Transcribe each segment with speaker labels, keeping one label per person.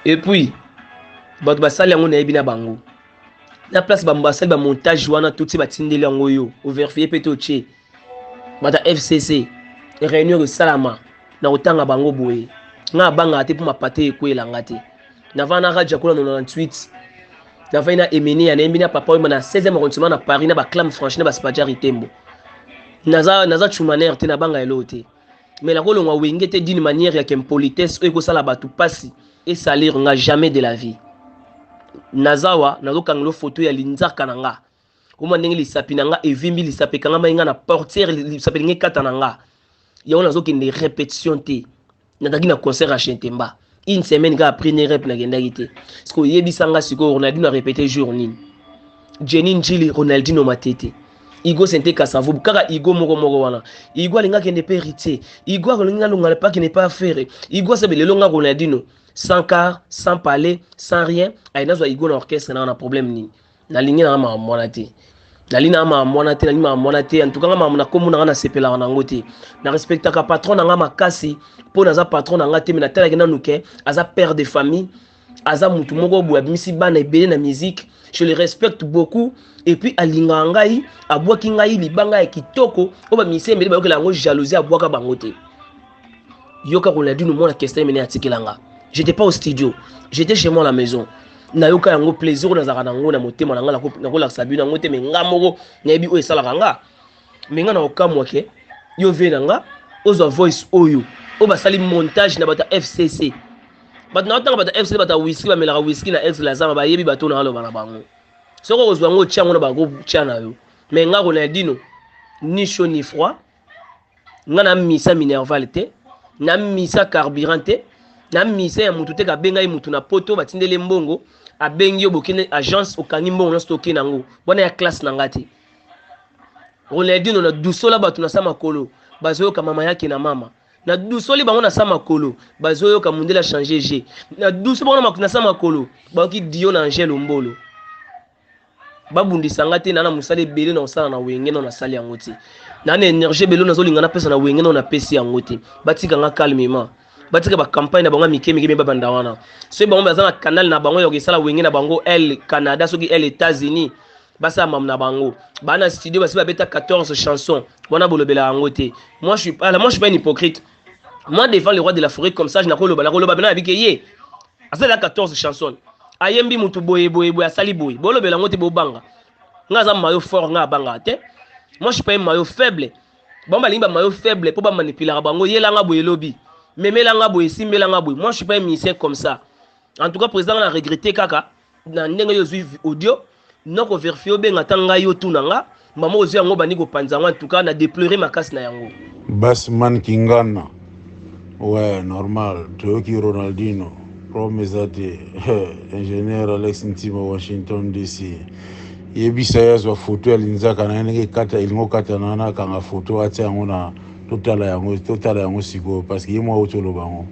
Speaker 1: Et puis bato basali yango, nayebi na bango na place basali bamontage wana, totie batindeli yango, yo overifie mpe totie bato ya FCC. Réunion esalama na kotanga bango boye. Nga abangaka te mpo mapate ekwelanga te. Navanda na Radio Kola 98, navandi na Emenia, nayembi na Papa Oyemba na 16e arrondissement na Paris, na baclame franchi na baspadiari tembo. Naza chumaner te, nabanga eloko te, mais nakolongwa Wenge te d'une manière ya impolitesse oyo ekosala bato mpasi, esalir nga. Jamais de la vie. Nazawa nazokangela foto ya linzaka na nga, omwa ndenge lisapi na nga evimbi, lisapi ekangamai nga na portière, lisapi elingi ekata na nga. Yango nazokende répétition te. Nazalaki na concert ya Chentemba une semaine kaka après ne rep, nakendaki te. Parce oyebisa nga sikoyo, Ronaldino arépété jour nini? Jenny Njili, Ronaldino Matete, Igo Sente Kasavubu, kaka Igo moko moko wana. Igo alingi akende mpe Héritier, Igo alingi alongala mpe akende mpe affaire Igo asabe. Lelo nga Ronaldino, sans car, sans palais, sans rien, aye nazwa Igo na orchestre nanga na problème nini? Nalingi nanga makambo wana te, nalingi nanga makambo wana te, nalingi makambo wana te. En tout cas nga makambo na kombo na nga, nasepelaka nango te. Na respectaka patron na nga makasi, mpo naza patron na nga te, me natalaki nanu ke aza père de famille, aza mutu moko boye abimisi bana ebele na musique. Je le respecte beaucoup. Et puis alingaka ngai, abwaki ngai libanga ya kitoko oyo bamusicien ebele bayokela yango jalousie, abwaka bango te. Yoka Ronaldino, mwana Kester mene atikela nga. J'étais pas au studio, j'étais chez moi à la maison. Nayoka yango plaisir oyo nazalaka nango na motema na nga, nakolakisa bino yango te, me nga moko nayebi oyo esalaka nga. Me nga na kokamwa ke yo ve na nga ozwa voice oyo, oyo basali montage na bato ya FCC. Bato na otanga, bato ya FCC, bato ya whisky, bamelaka whisky na ex lazama, bayebi bato na aloba na bango. Soki okozwa yango, otia yango na bagroupe, tia na yo. Me nga Ronaldino, ni chaud ni froid. Nga na misa minerval te, na misa carburant te, na misa ya mutu te. Kabenga ye mutu na poto, batindeli mbongo, abengi yo, bokende agence, okangi mbongo nyonso, tokende yango wana ya classe na nga te. Ronaldino, na dusola bato na sa makolo, bazoyoka mama yake na mama. Na dusoli bango na sa makolo, bazoyoka mundele achange g. Na duso bango na sa makolo, bayoki dio na Angele Ombolo. Babundisa nga te. Na mosala ebele na kosala na Wenge, na nasali yango te. Na énergie ebele nazolinga napesa na Wenge, na napesi yango te. Batika nga calmement, batika bacampagne na bango ya mike mike. Me babanda wana, soki bango baza na canal na bango ya kosala Wenge na bango, l Canada, soki l États-Unis, basala mamu na bango. Baa na studio, basi babeta 14 chansons wana, bolobela yango te. Moi je suis pas, moi je suis pas un hypocrite. Moi, devant le roi de la forêt comme ça, nakoloba, nakoloba bena nabike ye asala 14 chansons, ayembi mutu boye boye boye, asali boye, bolobela yango te. Bobanga nga, aza maillon fort, nga abangaka te. Moi je suis pas un maillon faible. Bango balingi bamaillon faible mpo bamanipulaka bango: yelanga boye, elobi memelanga boye, esimbelanga boye. Moi je suis pas un musicien comme ça. En tout cas, président, nga na regrette kaka na ndenge yo ozwi audio noko verifie, obenga ata ngai, otuna nga mama ozwi yango, bandi kopanza yango. En tout cas na déplore makasi na yango.
Speaker 2: Basman Kingana, ouais, normal, toyoki Ronaldino, problème eza te. Ingénieur Alex Ntima, Washington DC, yebisa ye azwa foto ya linzaka na ye ndenge ekata, elingi okata na wana, akanga foto, atia yango na totala yango, totala yango sikoyo, parce que ye mwa auti oloba yango.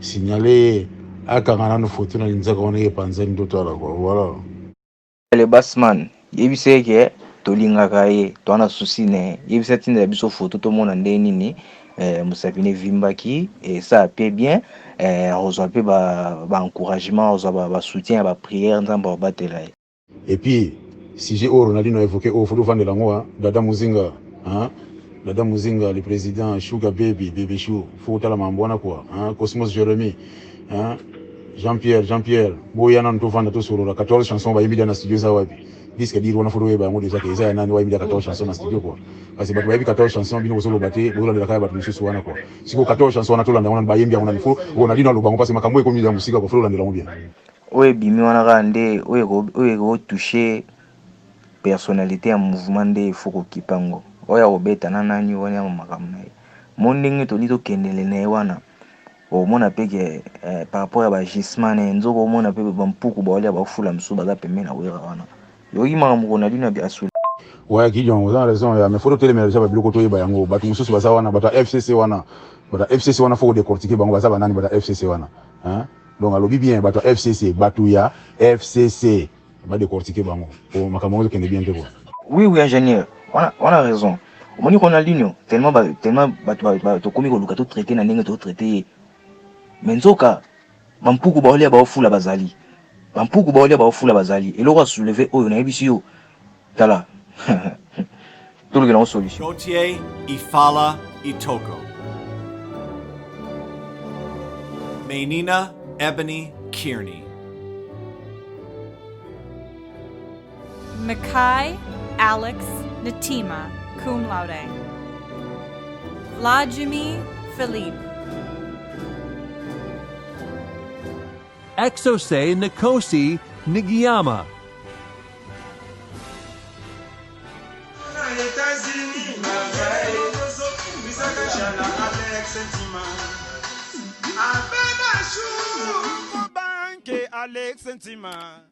Speaker 2: Signale ye akanga nano foto na linzaka wana ndenge epanzani, totala quoi, voilà.
Speaker 3: Le Basman, yebisa ye ke tolingaka ye, toza na susi na ye. Yebisa tindela biso foto, tomona ndenge nini mosapi na evimbaki. Esala mpe bien, akozwa mpe baencouragement, akozwa basoutien ya baprière, Nzambe akobatela ye.
Speaker 2: Et puis sujet oyo Ronaldino a évoqué oyo, faut ovandela yango. Dada Muzinga, hein? Dada Muzinga, le président Sugar Baby, Bébé Chou, faut otala mambo wana quoi, hein? Cosmos Jérémy, hein? Jean-Pierre, Jean-Pierre, boya nanu tovanda, tosolola. 14 chansons bayembi da na studio eza wapi? Disque dur wana, faut toyeba yango déjà ke eza ya nani bayembi da 14 chansons na studio quoi, parce que bato bayebi 14 chansons, bino bozoloba te, bozolandela kaka bato mosusu wana quoi. Sikoyo 14 chansons wana, tolanda yango, bayembi yango nani? Faut Ronaldino aloba yango, parce que makambo ekomi ya mosika quoi, faut tolandela yango bien.
Speaker 3: Oyo ebimi wana kaka nde oyo ekotouche personnalité ya mouvement, nde ifo kokipa yango. Oyo akobeta na nani wana ya makambo na ye mo, ndenge toli tokendele na ye wana, omona mpe ke par rapport ya baagissement na ye, nzoko omona mpe bampuku baolia bafula mosusu baza pembeni na Wera wana. Yoki makambo Ronaldino asuli.
Speaker 2: Ouais, Gideon, oza na raison ya, mais faut totelemela déjà babiloko, toyeba yango. Bato mosusu baza wana, bato ya FCC wana, bato ya FCC wana, faut kodécortiquer bango. Baza banani, bato ya FCC wana, hein? Donc alobi bien, bato ya FCC, bato ya FCC, badécortiquer bango po makambo yango ezokende bien te quoi.
Speaker 3: Oui, ingénieur, wana raison. Omoni Ronaldinho, tellement tellement bato tokomi koluka totraite na ndenge totraite ye, mais nzoka Bampuku baolia baofula bazali. Bampuku baolia baofula bazali. Eloko ya soulever oyo nayebisi yo. Tala. Tolukela yango solution.
Speaker 4: Gauthier Ifala Itoko. Menina Ebony Kearney.
Speaker 5: Makai Alex Natima, cum laude. Vladimir Philippe.
Speaker 6: Exose Nkosi Ngiyama.
Speaker 7: Alex Ntima.